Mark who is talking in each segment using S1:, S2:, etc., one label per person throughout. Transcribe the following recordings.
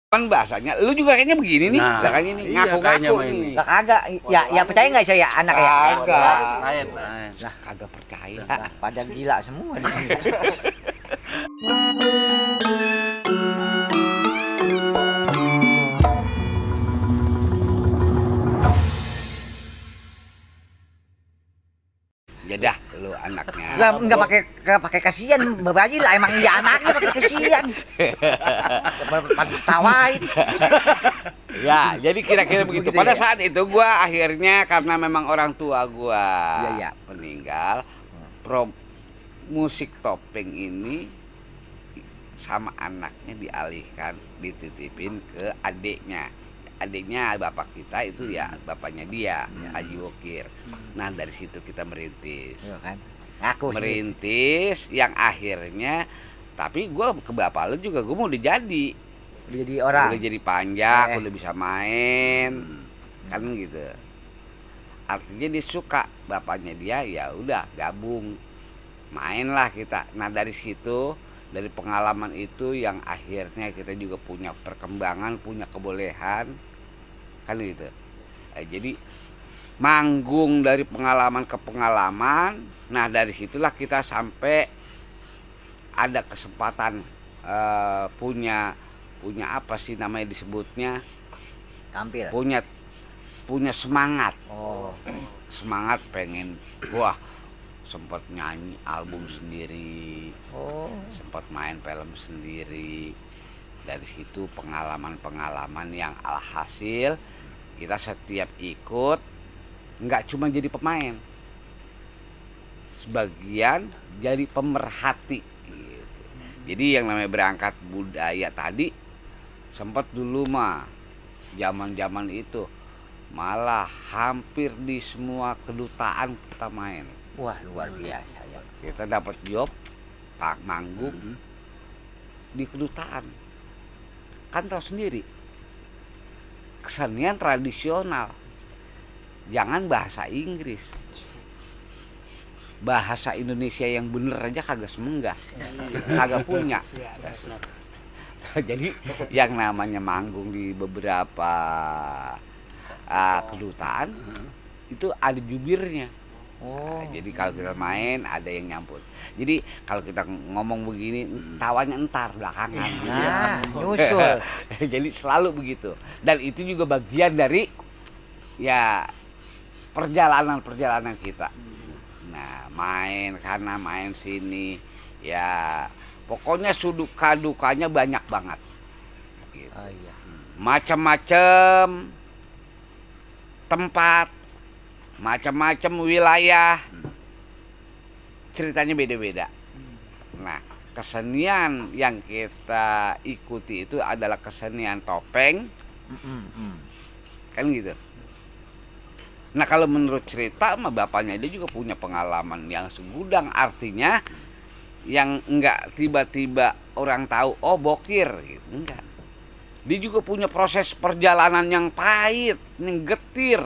S1: Kan bahasanya, lu juga kayaknya begini nih,
S2: Nah,
S1: kayaknya nih,
S2: iya, kayaknya
S1: ngaku-ngaku
S2: main
S1: nih.
S2: nih.
S3: Lah kagak, ya percaya nggak saya anak ya?
S1: Kagak.
S2: Lain.
S1: Lah kagak percaya.
S3: Lah, pada gila semua di sini.
S1: Ya dah, lu anaknya.
S3: Lah nggak pakai kasihan, berbagi lah emang iya anaknya pakai kasihan. Tawain.
S1: Ya, jadi kira-kira begitu.
S3: Begitu
S1: Pada
S3: ya?
S1: saat itu gua akhirnya karena memang orang tua gua
S3: Iya.
S1: meninggal, musik topeng ini sama anaknya dialihkan, dititipin ke adiknya. Adiknya bapak kita itu ya bapaknya dia, Haji Wokir. Nah dari situ kita merintis,
S3: Iya kan? Ngaku
S1: merintis yang akhirnya, tapi gua ke bapak lu juga gua mau dijadi.
S3: udah jadi orang.
S1: Udah jadi panjang, udah bisa main, kan gitu. Artinya dia suka, bapaknya dia ya udah gabung, mainlah kita. Nah dari situ, dari pengalaman itu yang akhirnya kita juga punya perkembangan, punya kebolehan, kan gitu. Jadi manggung dari pengalaman ke pengalaman. Nah dari situlah kita sampai ada kesempatan punya apa sih namanya disebutnya,
S3: Tampil.
S1: punya semangat,
S3: Oh.
S1: semangat pengen wah, sempat nyanyi album sendiri,
S3: Oh.
S1: sempat main film sendiri. Dari situ pengalaman-pengalaman yang alhasil kita setiap ikut nggak cuma jadi pemain, sebagian jadi pemerhati gitu. Jadi yang namanya berangkat budaya tadi sempat dulu mah zaman itu malah hampir di semua kedutaan kita main.
S3: Wah, luar biasa ya.
S1: Kita dapat job pak manggung di kedutaan. Kan tahu sendiri, kesenian tradisional, jangan bahasa Inggris, bahasa Indonesia yang bener aja kagak semenggah, kagak punya. Jadi yang namanya manggung di beberapa kedutaan itu ada jubirnya.
S3: Oh.
S1: Jadi kalau kita main ada yang nyampur. Jadi kalau kita ngomong begini tawanya entar belakangan.
S3: Nah, nyusul.
S1: Jadi selalu begitu. Dan itu juga bagian dari ya perjalanan kita. Nah, karena main sini ya pokoknya suduka dukanya banyak banget. Gitu.
S3: Oh iya.
S1: Macam-macam tempat, macam-macam wilayah, ceritanya beda-beda. Nah, kesenian yang kita ikuti itu adalah kesenian topeng, kan gitu. Nah, kalau menurut cerita mah bapaknya dia juga punya pengalaman yang segudang, artinya yang enggak tiba-tiba orang tahu oh bokir gitu, enggak. Dia juga punya proses perjalanan yang pahit, yang getir,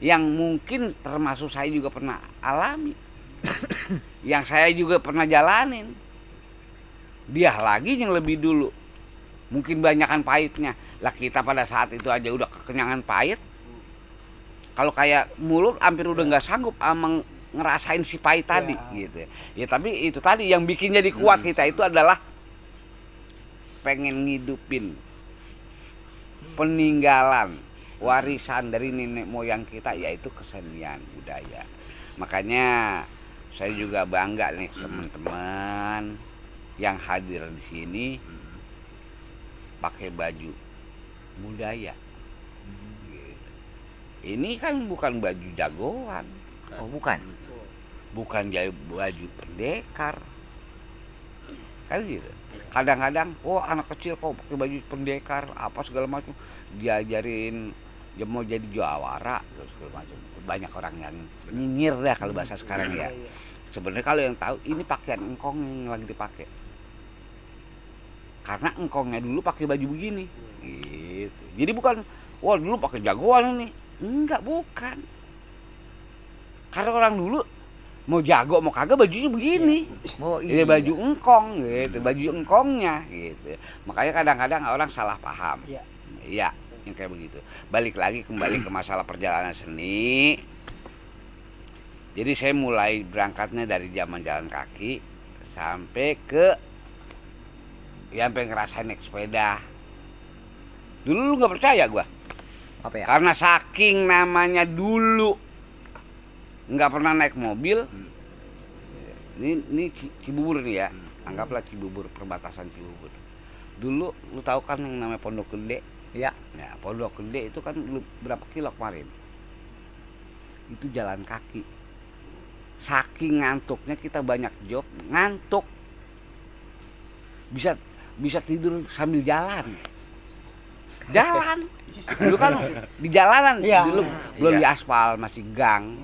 S1: yang mungkin termasuk saya juga pernah alami, yang saya juga pernah jalanin. Dia lagi yang lebih dulu, mungkin banyakan pahitnya. Lah kita pada saat itu aja udah kekenyangan pahit. Kalau kayak mulut hampir udah nggak sanggup ngerasain si pahit tadi, gitu. Ya tapi itu tadi yang bikin jadi kuat kita itu adalah pengen ngidupin peninggalan warisan dari nenek moyang kita, yaitu kesenian budaya. Makanya saya juga bangga nih teman-teman yang hadir di sini pakai baju budaya. Ini kan bukan baju jagoan.
S3: Oh, bukan.
S1: Bukan baju pendekar. Kan gitu. Kadang-kadang, anak kecil kok pakai baju pendekar apa segala macam, diajarin dia mau jadi jawara segala macam. Banyak orang yang nyinyir dah kalau bahasa sekarang ya. Sebenarnya kalau yang tahu ini pakaian engkong yang lagi dipakai. Karena engkongnya dulu pakai baju begini. Gitu. Jadi bukan dulu pakai jagoan ini. Enggak, bukan. Karena orang dulu mau jago mau kagak bajunya begini.
S3: Oh
S1: Ini baju engkong gitu, baju engkongnya gitu. Makanya kadang-kadang orang salah paham.
S2: Iya.
S1: Iya, yang kayak begitu. Balik lagi kembali ke masalah perjalanan seni. Jadi saya mulai berangkatnya dari zaman jalan kaki sampai ke ya sampai ngerasain naik sepeda. Dulu lu nggak percaya gua.
S3: Apa ya?
S1: Karena saking namanya dulu nggak pernah naik mobil. Ini Cibubur nih ya. Anggaplah Cibubur, perbatasan Cibubur. Dulu lu tahu kan yang namanya Pondok Gede?
S3: Iya.
S1: Ya, Pondok Gede itu kan berapa kilo kemarin? Itu jalan kaki. Saking ngantuknya kita banyak job, ngantuk. Bisa tidur sambil jalan. Jalan. Dulu kan di jalanan,
S2: Iya.
S1: dulu belum di aspal, masih gang.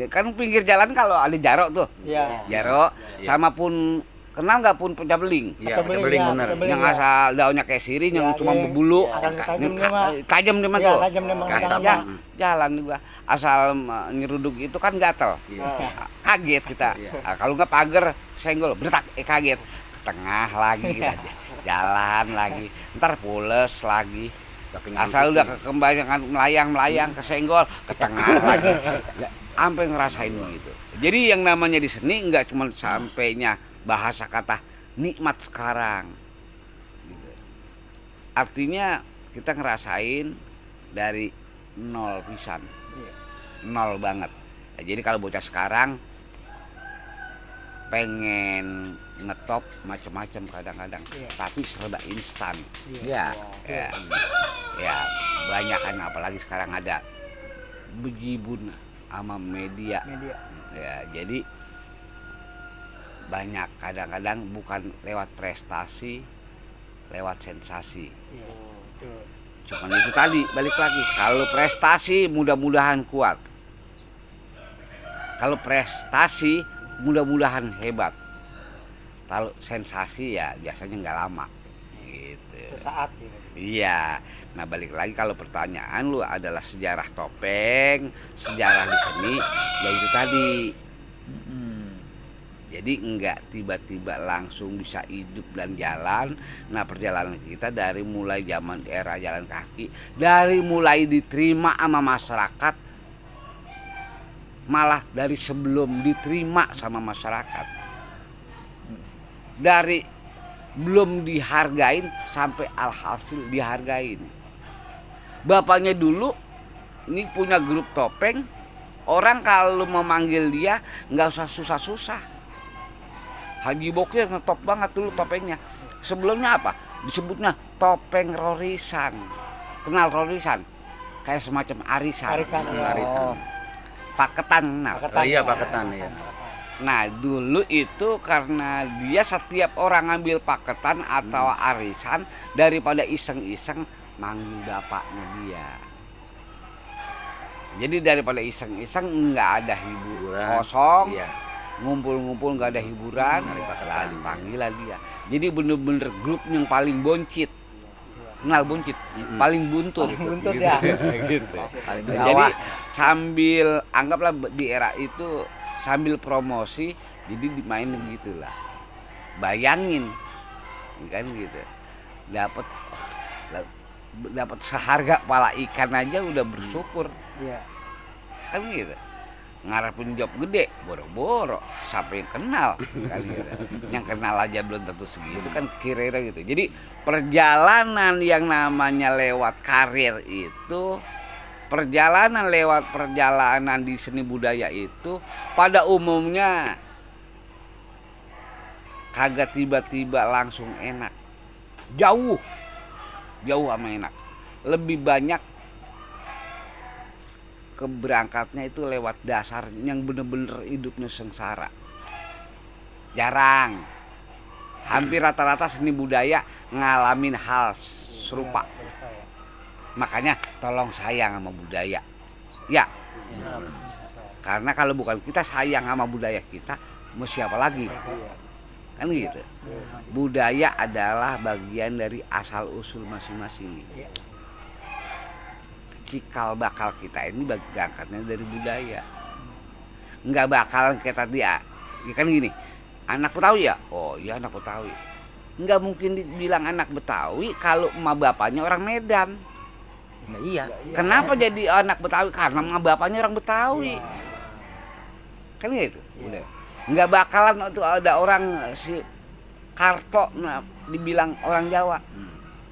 S1: Kan pinggir jalan kalau ada jarok tuh.
S2: Iya.
S1: Jarok, sama pun kenal nggak pun pecah beling.
S4: Iya,
S2: Pecah
S4: beling
S2: beling,
S4: bener.
S2: pecah beling.
S1: Yang asal daunnya kayak sirih, yang
S2: Ya,
S1: cuma
S2: iya.
S1: berbulu.
S2: Akan tajam dia mah.
S1: Tajam dia mah
S2: Iya,
S1: tuh.
S2: tajam dia mah.
S4: Kasar.
S1: Ya, jalan juga. Asal nyeruduk itu kan gatel.
S4: Iya.
S1: Kaget kita. Nah, kalau nggak pagar senggol, bertak, kaget. Ke tengah lagi kita jalan lagi. Ntar pules lagi.
S4: Saking
S1: Asal udah kekembangan melayang kesenggol, ke tengah lagi. Sampai ngerasain gitu. Jadi yang namanya di seni nggak cuma sampainya bahasa kata nikmat sekarang. Gitu. Artinya kita ngerasain dari nol pisan. Nol banget. Ya, jadi kalau bocah sekarang pengen ngetop macam-macam kadang-kadang, tapi serba instan.
S3: Iya.
S1: Ya banyak kan, apalagi sekarang ada bejibun sama media. Ya, jadi banyak kadang-kadang bukan lewat prestasi, lewat sensasi. Cuman itu tadi balik lagi, kalau prestasi mudah-mudahan kuat, kalau prestasi mudah-mudahan hebat, kalau sensasi ya biasanya nggak lama gitu.
S2: Saat gitu.
S1: Iya. Nah balik lagi kalau pertanyaan lu adalah sejarah topeng, sejarah di seni, ya itu tadi. Jadi enggak tiba-tiba langsung bisa hidup dan jalan. Nah perjalanan kita dari mulai zaman era jalan kaki, dari mulai diterima sama masyarakat, malah dari sebelum diterima sama masyarakat, dari belum dihargain sampai alhasil dihargain. Bapaknya dulu ini punya grup topeng, orang kalau memanggil dia nggak usah susah-susah. Haji Bokir ngetop banget dulu topengnya. Sebelumnya apa? Disebutnya topeng rorisan. Kenal rorisan? Kayak semacam arisan.
S4: Arisan.
S1: Paketan. Nah,
S4: Oh iya, paketan ya.
S1: Nah dulu itu karena dia setiap orang ngambil paketan atau arisan, daripada iseng-iseng manggil bapaknya dia. Jadi daripada iseng-iseng nggak ada hiburan kosong,
S4: Iya.
S1: ngumpul-ngumpul nggak ada hiburan,
S4: Nyari paketan.
S1: panggilan dia. Jadi bener-bener grup yang paling boncit. Kenal boncit? Paling buntut.
S2: Buntut
S1: gitu.
S2: ya.
S1: Gitu.
S3: Paling
S1: Jadi
S3: bawah.
S1: sambil anggaplah di era itu sambil promosi, jadi dimainin begitulah. Bayangin, kan gitu. Dapat seharga pala ikan aja udah bersyukur,
S2: Iya.
S1: kan gitu. Ngarepin job gede, boro-boro, siapa yang kenal, kan gitu. Yang kenal aja belum tentu segitu, kan kira-kira gitu. Jadi perjalanan yang namanya lewat karir itu, perjalanan lewat perjalanan di seni budaya itu pada umumnya kagak tiba-tiba langsung enak. Jauh sama enak. Lebih banyak keberangkatnya itu lewat dasar yang bener-bener hidupnya sengsara. Jarang. Hampir rata-rata seni budaya ngalamin hal serupa. Makanya tolong sayang sama budaya. Ya. Karena kalau bukan kita sayang sama budaya kita, mau siapa lagi? Kan gitu. Budaya adalah bagian dari asal usul masing-masing. Cikal bakal kita ini berangkatnya dari budaya. nggak bakalan kita dia. Ya kan gini, anak Betawi ya? Oh iya anak Betawi. Nggak mungkin dibilang anak Betawi kalau emak bapaknya orang Medan.
S3: Nah, iya.
S1: Kenapa jadi anak Betawi? Karena emak bapaknya orang Betawi. Kan gitu. Udah. Nggak bakalan tuh ada orang si Karto dibilang orang Jawa.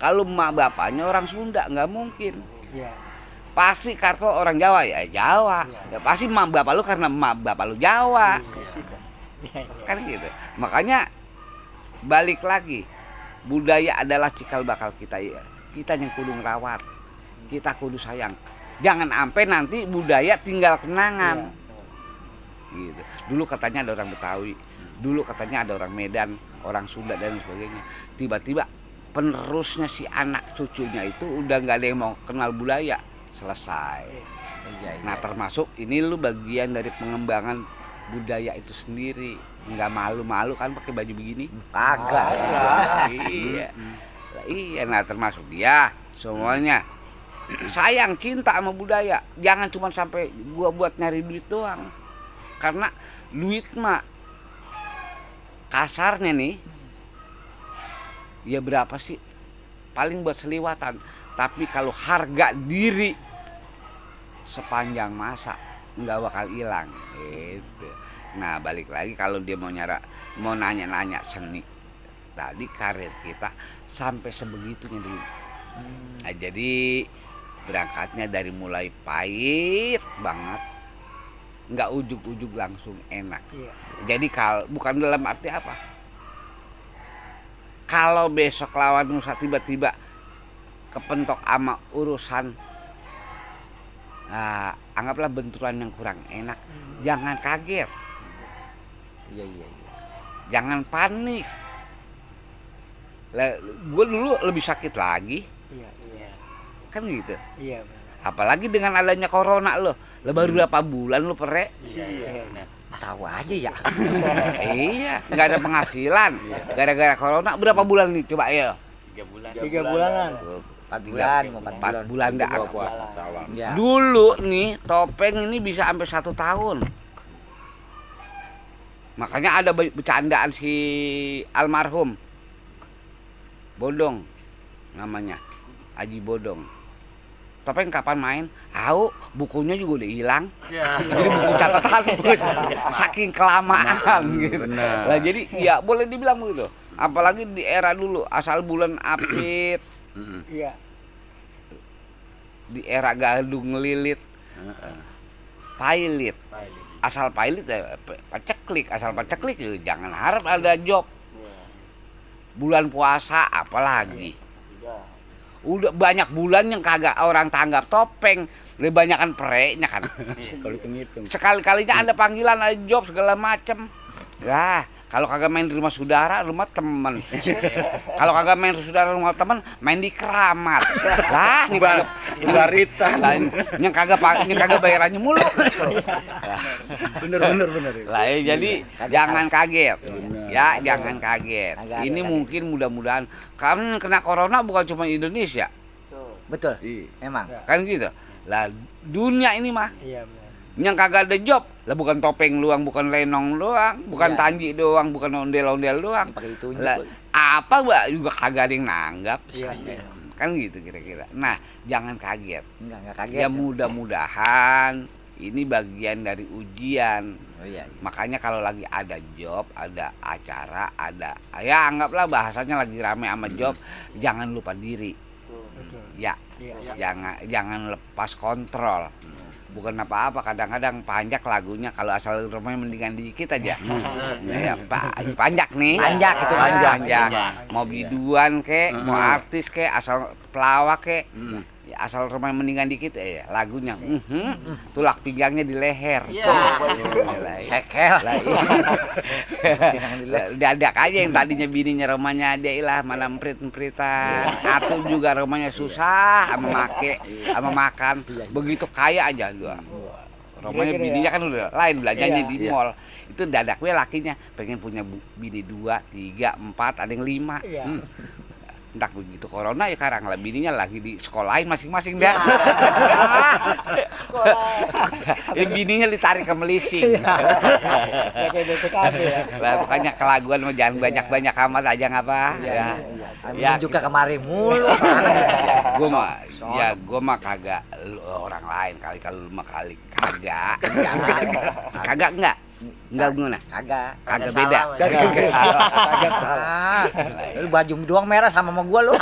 S1: Kalau emak bapaknya orang Sunda nggak mungkin.
S2: Iya.
S1: Pasti Karto orang Jawa ya Jawa. Ya pasti emak bapak lu karena emak bapak lu Jawa. Kan gitu. Makanya balik lagi, budaya adalah cikal bakal kita ya. Kita yang kudu ngerawat. Kita kudu sayang. Jangan sampai nanti budaya tinggal kenangan. Gitu. Dulu katanya ada orang Betawi, dulu katanya ada orang Medan, orang Sunda dan sebagainya. Tiba-tiba penerusnya si anak cucunya itu udah nggak ada yang mau kenal budaya, selesai. Nah termasuk ini lu bagian dari pengembangan budaya itu sendiri. Nggak malu-malu kan pakai baju begini?
S3: Kagak.
S1: Iya. Lah, iya, nah termasuk dia semuanya sayang cinta sama budaya. Jangan cuma sampai gua buat nyari duit doang. Karena duit mah kasarnya nih ya berapa sih? Paling buat seliwatan. Tapi kalau harga diri sepanjang masa nggak bakal hilang gitu. Nah balik lagi kalau dia mau nanya-nanya seni tadi karir kita sampai sebegitunya dulu. Nah, jadi berangkatnya dari mulai pahit banget, nggak ujug-ujug langsung enak. Jadi bukan dalam arti apa, kalau besok lawan Nusa tiba-tiba kepentok ama urusan anggaplah benturan yang kurang enak, jangan kaget.
S3: Iya.
S1: Jangan panik. Gue dulu lebih sakit lagi.
S2: Iya.
S1: Kan gitu.
S2: Iya.
S1: Apalagi dengan adanya corona lo baru berapa bulan lo pere?
S2: Iya.
S3: Tahu aja ya.
S1: Iya, nggak ada penghasilan. Gara-gara corona berapa bulan nih coba ya?
S2: 3 bulanan.
S3: 4 bulan, mau
S1: 4 bulan dah.
S4: puasa sawal.
S3: Ya.
S1: Dulu nih topeng ini bisa sampai 1 tahun. Makanya ada bercandaan si almarhum Bodong namanya, Haji Bodong. Topeng kapan main? Tahu, bukunya juga udah hilang. Jadi buku catatan saking kelamaan gitu. Nah, jadi ya boleh dibilang begitu. Apalagi di era dulu asal bulan apit,
S2: Iya.
S1: di era gadung lilit, pailit. Asal pailit ya paceklik, asal paceklik ya jangan harap ada job. Bulan puasa apalagi. Udah banyak bulan yang kagak orang tanggap topeng, lebih banyakan pereknya kan.
S4: Kalau hitung-hitung.
S1: Sekali-kalinya ada panggilan, ada job segala macem. Lah, kalau kagak main di rumah saudara, rumah temen. Kalau kagak main di saudara, rumah temen, main di keramat. Lah, nih kagak
S4: Barita.
S1: yang kagak bayarannya mulu.
S4: Bener.
S1: Lah, jadi jangan kaget. Ya, jangan kaget.
S3: Agak
S1: Ini
S3: kaget.
S1: mungkin mudah-mudahan kamu kena corona bukan cuma Indonesia,
S3: Betul.
S4: Iya.
S3: Emang.
S1: kan gitu. Lah, dunia ini mah
S2: Iya benar.
S1: yang kagak ada job lah, bukan topeng doang, bukan lenong doang, bukan
S3: Iya.
S1: tanji doang, bukan ondel-ondel doang.
S3: Pakai itu
S1: Lah, apa mbak juga kagak ada yang nanggap.
S2: Iya.
S1: Kan gitu kira-kira. Nah jangan kaget
S3: enggak kaget.
S1: ya, mudah-mudahan ini bagian dari ujian.
S3: Oh iya.
S1: Makanya kalau lagi ada job, ada acara, ada ya anggaplah bahasanya lagi rame sama job, jangan lupa diri ya.
S2: Iya.
S1: Jangan lepas kontrol. Bukan apa-apa, kadang-kadang panjak lagunya, kalau asal rumahnya mendingan dikit aja. Ya, panjak nih.
S3: Panjak itu
S1: panjak. Mau biduan kek, mau artis kek, asal pelawak kek. Ya, asal rumahnya mendingan dikit ya lagunya. Tulak pinggangnya di leher.
S3: Sekel.
S1: Lah, iya. Dadak aja yang tadinya bininya rumahnya dia ilah mana emprit-empritan. Atau juga rumahnya susah sama makan. Begitu kaya aja gua. Rumahnya bininya kan udah lain, belanjanya di mall. Itu dadaknya lakinya pengen punya bini 2, 3, 4, ada yang 5.
S2: Iya.
S1: Ndak begitu corona ya sekarang lah bininya lagi di sekolahin masing-masing dah. Ya bininya ditarik ke melising.
S2: Ya kayak BPKB ya.
S1: Lah pokoknya kelaguan mah jangan banyak-banyak amat aja ngapa ya.
S3: Ya juga kemari mulu.
S1: Gua mah kagak lu orang lain kali kalau lu mah kali kagak. Kagak enggak gimana?
S3: Kagak.
S1: Kagak beda.
S3: Ah, lu baju doang merah sama gua lu.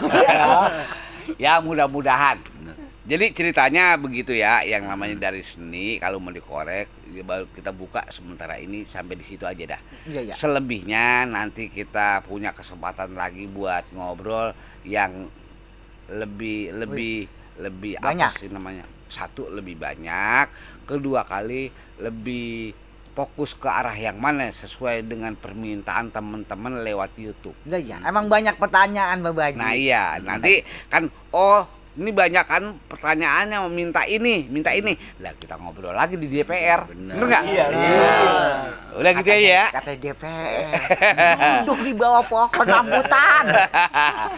S1: Ya mudah-mudahan. Jadi ceritanya begitu ya, yang namanya dari seni kalau mau dikorek ya baru kita buka sementara ini sampai di situ aja dah.
S3: Iya, iya.
S1: Selebihnya nanti kita punya kesempatan lagi buat ngobrol yang lebih
S3: Banyak.
S1: apa sih namanya? Satu lebih banyak, kedua kali lebih fokus ke arah yang mana sesuai dengan permintaan teman-teman lewat YouTube.
S3: Iya, iya. Emang banyak pertanyaan Bapak Haji.
S1: Nah iya, nanti kan ini banyak kan pertanyaannya minta ini. Lah kita ngobrol lagi di DPR. Bener nggak?
S4: Iya.
S1: Udah gitu ya.
S3: Kata DPR. Duduk di bawah pohon rambutan.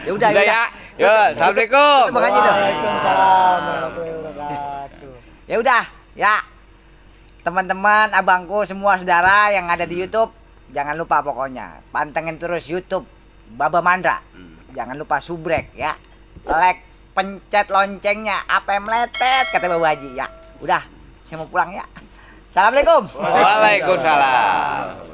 S3: Ya udah
S1: ya. Yo, assalamualaikum.
S3: Bang Haji tuh.
S2: Waalaikumsalam warahmatullahi wabarakatuh.
S3: Ya udah, ya. Teman-teman, abangku semua saudara yang ada di YouTube, jangan lupa pokoknya pantengin terus YouTube Baba Mandra. Jangan lupa subrek ya. Like, pencet loncengnya, apa yang meletet kata Bapak Haji ya. Udah, saya mau pulang ya. Assalamualaikum.
S1: Waalaikumsalam.